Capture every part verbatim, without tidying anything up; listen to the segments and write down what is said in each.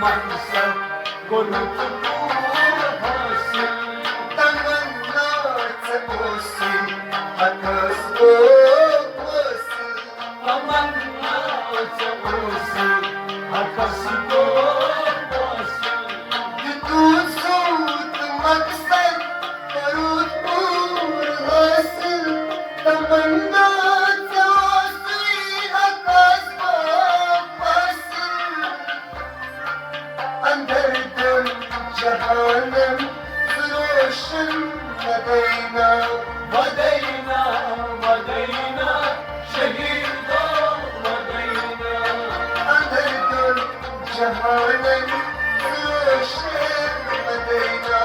مقصد کوٚرُتھ پوٗرٕ حٲصِل۔ تمنا ژےٚ اوسُے حقس گوٚو حٲصِل۔ تمنا ژےٚ اوسُے حقس گوٚو حٲصِل۔ دیُتُتھ سوٗد مقصد کوٚرُتھ پوٗرٕ حٲصِل۔ تمنا ژےٚ اوسُے حقس گوٚو حٲصِل۔ اندر دۄن جہانن سُہ روشن مدینہ، مدینہ، مدینہ، شہیدو مدینہ۔ اندر دۄن جہانن سُہ روشن مدینہ،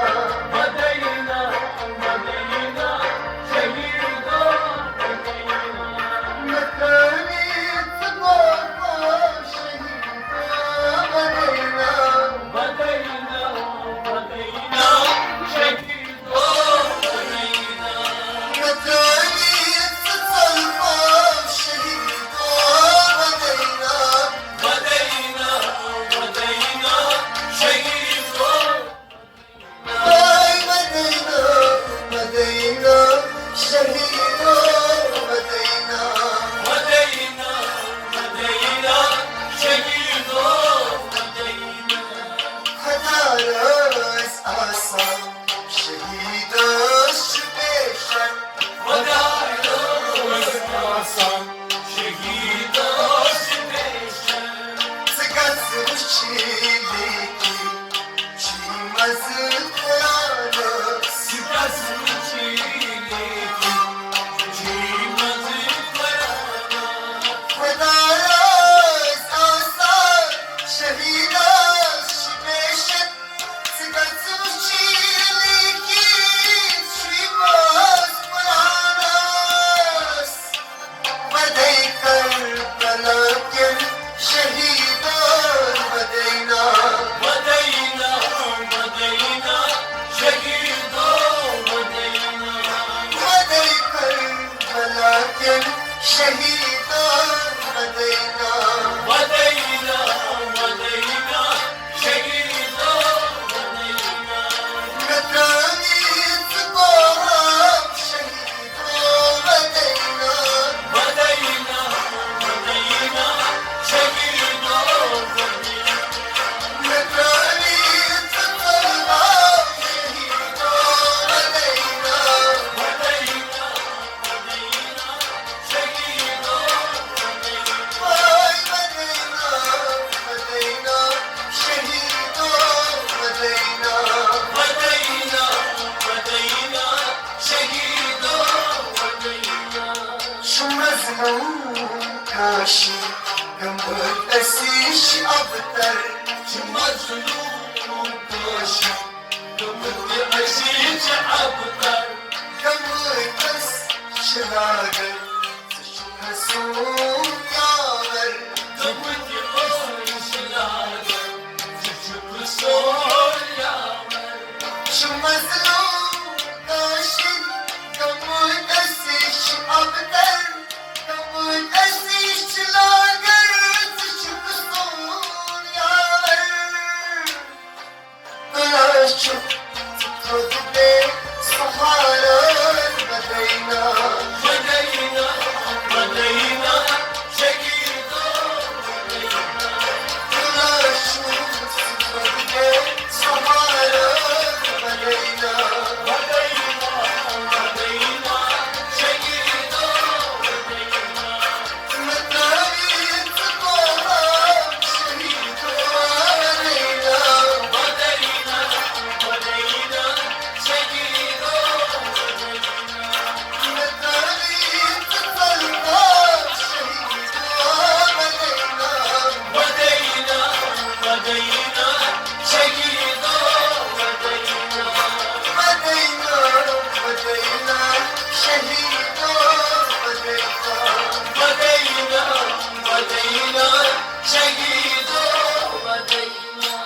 مدینہ، مدینہ، شہیدو مدینہ۔ مکانی ژٕ گوٚو شہید مدینہ، مدینہ، مدینہ، شہیدو مدینہ۔ مکانی ژٕ گوٚو شہید مدینہ، مدینہ، مدینہ، شہیدو مدینہ، مدینہ، شہیدو مدینہ۔ مدینہ، مدینہ، شہیدو مدینہ۔ خدایس آسان شہیدس چھُ پیشن۔ خدایس آسان شہیدس چھُ پیشن۔ ژٕ گژھ وٕچھِنۍ لیکن چھی مزٕ قرآنس۔ ژٕ گژھ وٕچھِنۍ لیکن چھی مزٕ قرآنس۔ خدایس آسان شہیدس چھُ پیشن۔ ژٕ گژھ وٕچھِنۍ لیکن چھی مزٕ قرآنس۔ وَدَے کربلا کٮ۪ن شہیٖدَن وَدَے نا۔ وَدَے نا، وَدَے نا، شہیٖدو وَدَے نا۔ وَدَے کربلا کٮ۪ن شہیٖدَن وَدَے نا۔ وَدَے نا، وَدَے نا، شہیٖدو وَدَے نا۔ مےٚ ترٛٲوِتھ ژٕ گوہام شہیٖد۔ شہیٖدو وَدَے نا۔ چھُ مظلوم کٲشِر گٔمٕتۍ أسی چھِ ابتر۔ چھُ مظلوم کٲشِر گٔمٕتۍ أسی چھِ ابتر۔ گٔمٕتِس چھِ لاگان ژٕ چھُکھ سون یاور۔ گٔمٕتِس چھِ لاگان ژٕ چھُکھ سون یاور۔ چھُ مظلوم کٲشِر گٔمٕتۍ أسی چھِ ابتر۔ گٔمٕتۍ أسی چھِ لاگان ژٕ چھُکھ سون یاور۔ تُلان چھُکھ ژٕ تھوٚد بے سہارٕ مدینہ۔ مدینہ، مدینہ، شہیٖدو مدینہ۔ تُلان چھُکھ ژٕ تھوٚد بے سہارٕ مدینہ۔ مدینہ، مدینہ، شہیٖدو مدینہ۔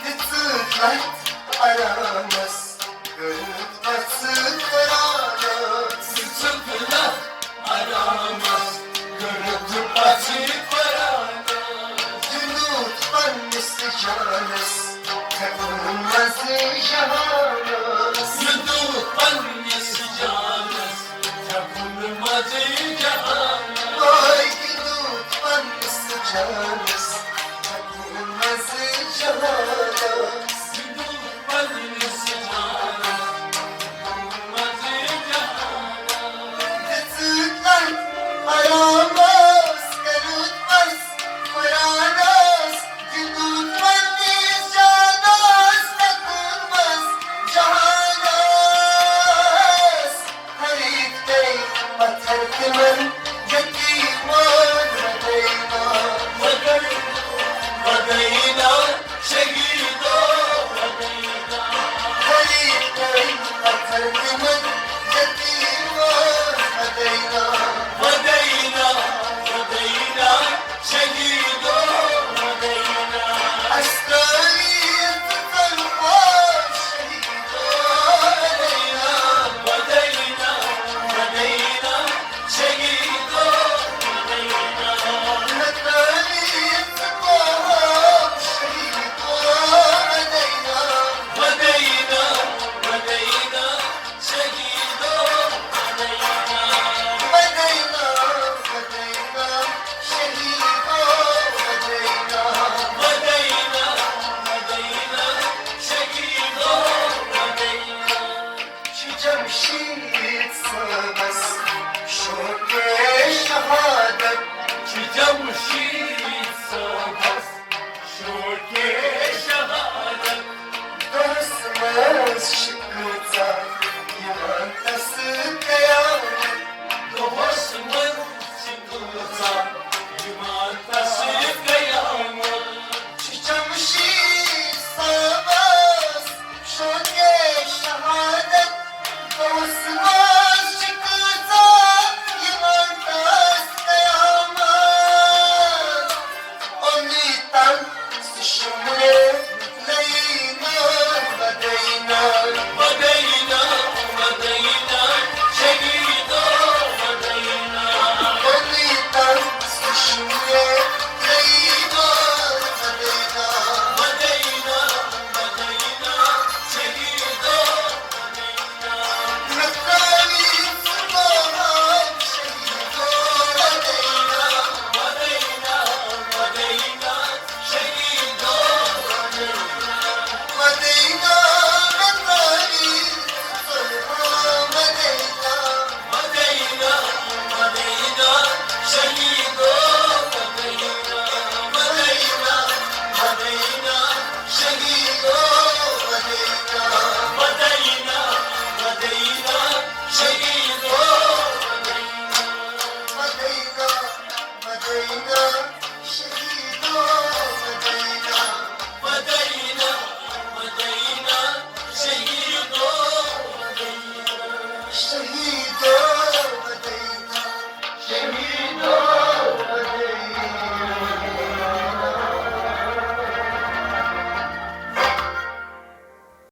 دِژٕکھ لَتھ آرامَس، کٔرٕتھ پَژھٕ قرآنَس۔ دِژٕکھ لَتھ آرامَس، کٔرٕتھ پَژھٕ قرآنَس۔ دیُنُتھ پنٛنِس جانس، تھکُن مزٕ جہانس۔ مےٚ دیُت پننِس جانس، تھکُن مزٕ جہانس۔ وای، دیُت پننِس جانس، تھکُن مزٕ جہانس۔ مےٚ دیُت پننِس جانس، تھکُن مزٕ جہانس۔ دِژٕکھ تتھ آرامس، کٔرٕکھ بس قرآنس۔ دیُت پننِس جانس، تھکُن مزٕ جہانس۔ ہریکۍ تٔمۍ پتھر تِمن یتیٖمن ودینا۔ ودینا، ودینا، شہیدو ودینا۔ ہریکۍ تٔمۍ پتھر تِمن یتیٖمن ودینا۔ ودینا، ودینا، شہیدو ودینا۔ اَسہِ تٲریٖخ تہٕ تَمہِ پتہٕ شہیدو ودینا۔ ودینا، ودینا، شہیدو ودینا۔ مےٚ تٲریٖخ تہٕ تَمہِ پتہٕ شہیدو ودینا۔ ودینا، ودینا، شہیدو ودینا۔ ودینا، ودینا، شہیدو ودینا۔ ودینا، ودینا، شہیدو ودینا۔ چھُ جمشید صٲبس شوقِ شہادت۔ چھُ جمشید